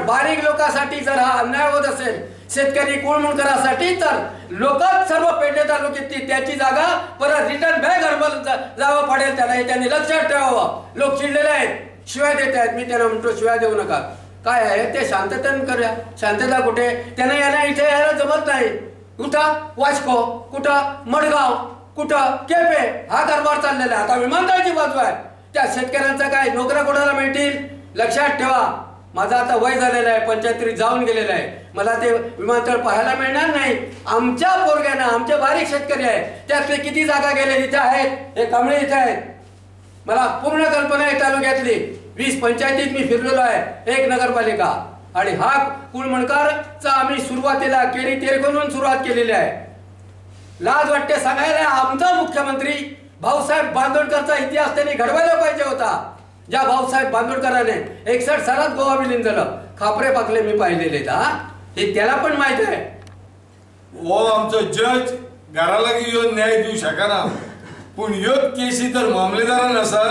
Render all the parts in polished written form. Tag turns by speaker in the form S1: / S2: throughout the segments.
S1: बारीक लोकांसाठी जर हा अन्याय होत असेल शेतकरी कुळमुणकरासाठी, तर लोकच सर्व पेडणे तालुक्यातली त्याची जागा परत रिटर्न बॅक हरबल जावं पडेल त्याला, हे त्यांनी लक्षात ठेवावं। लोक चिडलेले आहेत, शिव्या देत आहेत, मी त्यांना म्हणतो शिव्या देऊ नका। काय आहे ते शांततेने करूया। शांतता कुठे? त्यांना यायला इथे यायला जमत नाही। कुठं वास्को, कुठं मडगाव, कुठं केपे, हा कारभार चाललेला आहे। आता विमानतळाची बाजू आहे, त्या शेतकऱ्यांचा काय नोकऱ्या कोणाला मिळतील? लक्षात ठेवा, माझं आता वय झालेलं आहे, 75 जाऊन गेलेलं आहे, मला ते विमानतळ पाहायला मिळणार नाही। आमच्या पोरग्यांना, आमचे बारीक शेतकरी आहे, त्यातले किती जागा गेले इथे आहेत, हे कांबळे इथे आहेत, मला पूर्ण कल्पना आहे तालुक्यातली। 20 पंचायतीत मी फिरलेलो आहे, 1 नगरपालिका, आणि हा कुळमणकारचा आम्ही सुरुवातीला केरी तेरकरून सुरुवात केलेली आहे। लाज वाटते सांगायला, आमचा मुख्यमंत्री भाऊसाहेब बांदोडकरचा इतिहास त्यांनी घडवायला पाहिजे होता। ज्या भाऊसाहेब बांदोडकरांने 61 सालात गोवा विलीन झालं, खापरे पाकले मी पाहिलेले, हे त्याला पण माहित आहे।
S2: हो आमचो जज घरा लागीं येवन न्याय दिवंक शकना, पूण ह्यो केसी तर मामलेदारान आसा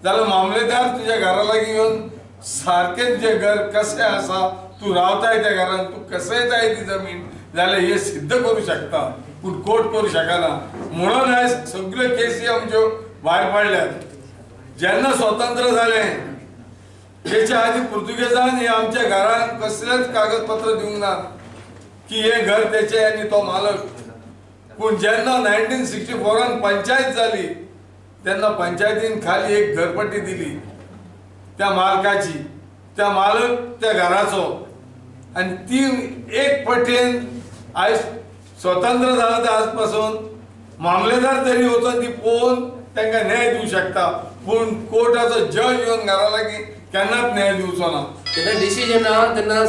S2: जाल्यार मामलेदार तुज्या घरा लागीं येवन सारकें तुजें घर कशें आसा, तूं रावताय त्या घरान, तूं कसयताय ती जमीन, जाल्यार हें सिद्ध करूं शकता, पूण कोर्ट करूं शकना। म्हणून आयज सगळ्यो केसी आमच्यो भायर पडल्यात। जेन्ना स्वतंत्र जालें तेच्या आदी पुर्तुगेजान हे आमच्या घरान कसलेच कागदपत्र दिवंक ना की हे घर तेचे आनी तो मालक। पूण जेन्ना 1964 पंचायत जाली तेन्ना पंचायतीन खाली एक घरपट्टी दिली त्या मालकाची, त्या मालक त्या घराचो, आनी ती एक पट्टेन आयज स्वतंत्र जालां ते आज पासून मामलेदार तरी वचून ती पळोवन तांकां न्याय दिवंक शकता, पूण कोर्टाचो जज येवन घरा लागीं केन्नाच न्याय दिवचो ना।
S3: जेन्ना डिसिजन आहा तेन्ना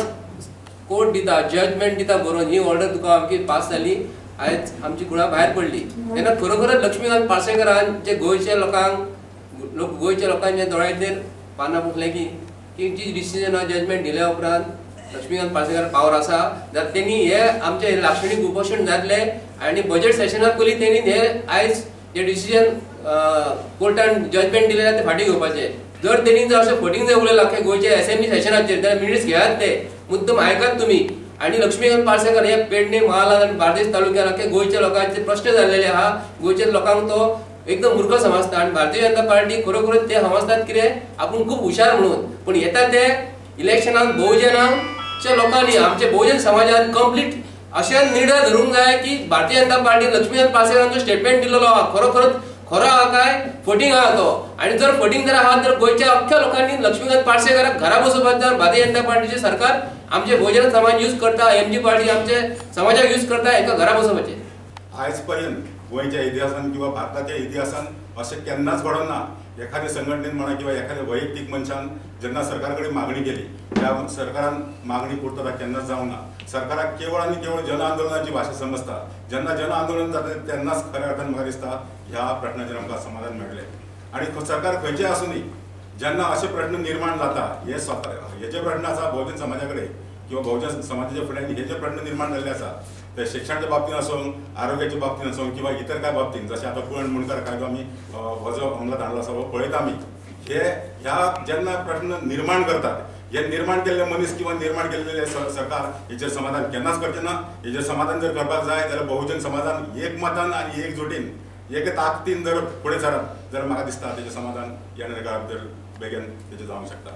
S3: कोर्ट दिता, जजमेंट दिता बरोवन, ही ऑर्डर तुका आमची पास जाली, आयज आमची कुळां भायर पडली। तेन्ना खरोखरच लक्ष्मीकांत पार्सेकरान जे गोंयच्या लोकांक, लोक गोंयच्या लोकांच्या दोळ्यांचेर पानां पुसलें की जी डिसिजन आहा जजमेंट दिल्या उपरांत लक्ष्मीकांत पार्सेकर पावर आसा, जाल्यार तेणी हे आमचे लाक्षणीक उपोशण जातलें आनी बजेट सेशनाक पयलीं तेणी हे आयज जे डिसिजन कोर्टान जजमेंट दिलें ते फाटीं घेवपाचें। जर तेणी जर अशें फटींग जर उलयलां अख्ख्या गोंयच्या एसेंब्ली सेशनाचेर जाल्यार मिनिट्स घेयात, ते मुद्दम आयकात तुमी। आनी लक्ष्मीकांत पार्सेकर हे पेडणे म्हालान आनी बार्देस तालुक्यान अख्ख्या गोंयच्या लोकांचे प्रश्न जाल्लेले आहा, गोंयच्या लोकांक तो एकदम मूर्ख समजता आनी भारतीय जनता पार्टी खरोखरच ते समजतात कितें आपूण खूब हुशार म्हणून, पूण येता ते इलेक्शनाक बहुजनांच्या लोकांनी आमच्या बहुजन समाजान कंप्लीट अशें निर्णय धरूंक जाय की भारतीय जनता पार्टी लक्ष्मीकांत पार्सेकरान जो स्टेटमेंट दिलेलो आहा खरोखरच खरो आहा काय फटींग आहा तो, आनी जर फटींग जर आहा तर गोंयच्या अख्ख्या लोकांनी लक्ष्मीकांत पार्सेकराक घरा बसोवपाक जाय। भारतीय जनता पार्टीचें सरकार आमचे बहुजन समाज यूज करता, एमजी पार्टी आमचे समाजाक यूज करता, हेका घरा बसोवपाचें।
S4: आयज पर्यंत गोंयच्या इतिहासान किंवा भारताच्या इतिहासान अशें केन्नाच घडोवंक ना एखाद्या संघटनेन म्हणा किंवा एखाद्या वैयक्तीक मनशान जेन्ना सरकार कडेन मागणी केली त्या सरकारान मागणी पुर्तता केन्नाच जावंक ना। सरकाराक केवळ आनी केवळ जन आंदोलनाची भाशा समजता, जेन्ना जन आंदोलन जाता तेन्नाच खऱ्या अर्थान म्हाका दिसता ह्या प्रश्नाचेर आमकां समाधान मेळ्ळें। आनी सरकार खंयचें आसूं न्ही, जेन्ना अशे प्रश्न निर्माण जाता, हे स्वता हे जे प्रश्न आसा बहुजन समाजा कडेन किंवा बहुजन समाजाच्या फुड्यान हे जे प्रश्न निर्माण जाल्ले आसा ते शिक्षणाच्या बाबतीन आसूं, आरोग्याच्या बाबतीन आसूं किंवा इतर काय बाबतीन, जशें आतां कुळण मुणकार कायदो आमी हो जो अंमलात हाडलो आसा हो पळयता आमी, हे ह्या जेन्ना प्रश्न निर्माण करतात हे निर्माण केल्ले मनीस किंवा निर्माण केल्ले सरकार हेचेर समाधान केन्नाच करचें ना। हेचेर समाधान जर करपाक जाय जाल्यार बहुजन समाजान एकमतान आनी एकजुटीन एक ताकदीन जर फुडें सरत जाल्यार म्हाका दिसता तेजें समाधान येणाऱ्या काळा भितर बेगीन तेजें जावंक शकता।